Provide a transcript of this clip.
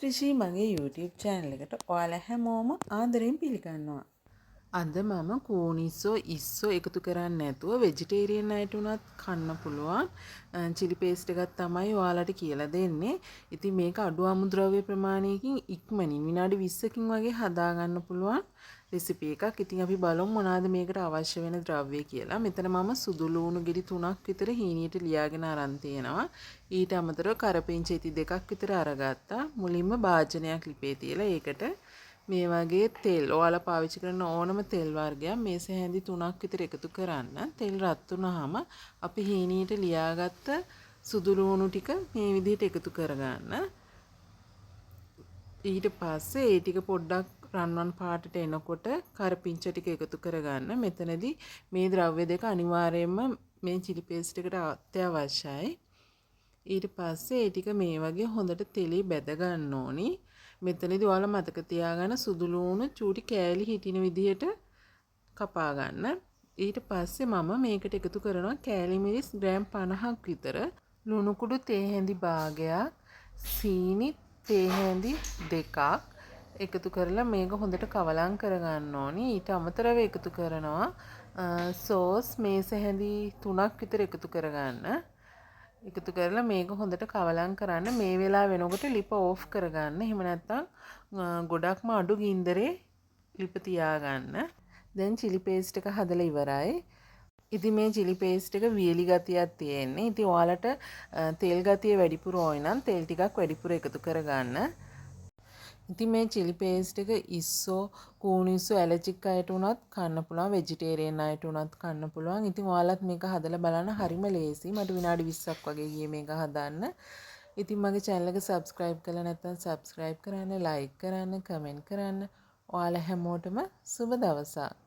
රිෂි මගේ YouTube channel එකට ඔයාලා හැමෝම ආදරෙන් පිළිගන්නවා. අද මම කූනිස්සෝ ඉස්සෝ එකතු කරන්නේ නැතුව වෙජිටේරියන් අයට උනත් කන්න පුළුවන් චිලි පේස්ට් එකක් තමයි ඔයාලට කියලා දෙන්නේ. ඉතින් මේක අඩු අමුද්‍රව්‍ය ප්‍රමාණයකින් ඉක්මනින් විනාඩි 20කින් වගේ හදාගන්න පුළුවන් රෙසිපි එකක්. ඉතින් අපි බලමු මොනවාද මේකට අවශ්‍ය වෙන ද්‍රව්‍ය කියලා. මෙතන මම සුදු ලූණු ගෙඩි 3ක් විතර හීනියට ලියාගෙන අරන් තියෙනවා. ඊට අමතරව කරපිංච ඉති 2ක් විතර අරගත්තා. මුලින්ම භාජනයක් ලිපේ තියලා ඒකට මේ වගේ තෙල්, ඔයාලා පාවිච්චි කරන ඕනම තෙල් වර්ගයක් මේස හැඳි 3ක් විතර එකතු කරන්න. තෙල් රත් වුණාම අපි හීනියට ලියාගත්ත සුදු ලූණු ටික මේ විදිහට එකතු කරගන්න. ඊට පස්සේ ඒ ටික පොඩ්ඩක් රන්වන් පාටට එනකොට කරපිංච ටික එකතු කරගන්න. මෙතනදී මේ ද්‍රව්‍ය දෙක අනිවාර්යයෙන්ම මේ චිලි පේස්ට් එකට අත්‍යවශ්‍යයි. ඊට පස්සේ ඒ ටික මේ වගේ හොඳට තෙලේ බැද ගන්න ඕනි. මෙතනදී ඔයාලා මතක තියාගන්න සුදු ලූණු චූටි කෑලි හිටින විදිහට කපා ගන්න. ඊට පස්සේ මම මේකට එකතු කරනවා කෑලි මිරිස් ග්‍රෑම් 50ක් විතර, ලුණු කුඩු තේ හැඳි භාගයක්, සීනි තේ හැඳි 2ක් එකතු කරලා මේක හොඳට කවලම් කරගන්න ඕනි. ඊට අමතරව එකතු කරනවා සෝස් මේස හැඳි 3ක් විතර එකතු කරගන්න. එකතු කරලා මේක හොඳට කවලම් කරන්න. මේ වෙලාව වෙනකොට ලිප ඕෆ් කරගන්න. එහෙම නැත්නම් ගොඩක්ම අඩු ගින්දරේ ලිප තියාගන්න. දැන් චිලි පේස්ට් එක හදලා ඉවරයි. ඉතින් මේ චිලි පේස්ට් එක වියලි ගතියක් තියෙන්නේ. ඉතින් ඔයාලට තෙල් ගතිය වැඩිපුර ඕන නම් තෙල් ටිකක් වැඩිපුර එකතු කරගන්න. ඉතින් මේ චිලි පේස්ට් එක ඉස්සෝ කූණිස්සෝ ඇලර්ජික් අයට උනත් කන්න පුළුවන්, වෙජිටේරියන් අයට උනත් කන්න පුළුවන්. ඉතින් ඔයාලත් මේක හදලා බලන්න, හරිම ලේසි. මට විනාඩි 20ක් වගේ ගියේ මේක හදන්න. ඉතින් මගේ චැනල් එක සබ්ස්ක්‍රයිබ් කරලා නැත්නම් සබ්ස්ක්‍රයිබ් කරන්න, ලයික් කරන්න, කමෙන්ට් කරන්න. ඔයාලා හැමෝටම සුබ දවසක්.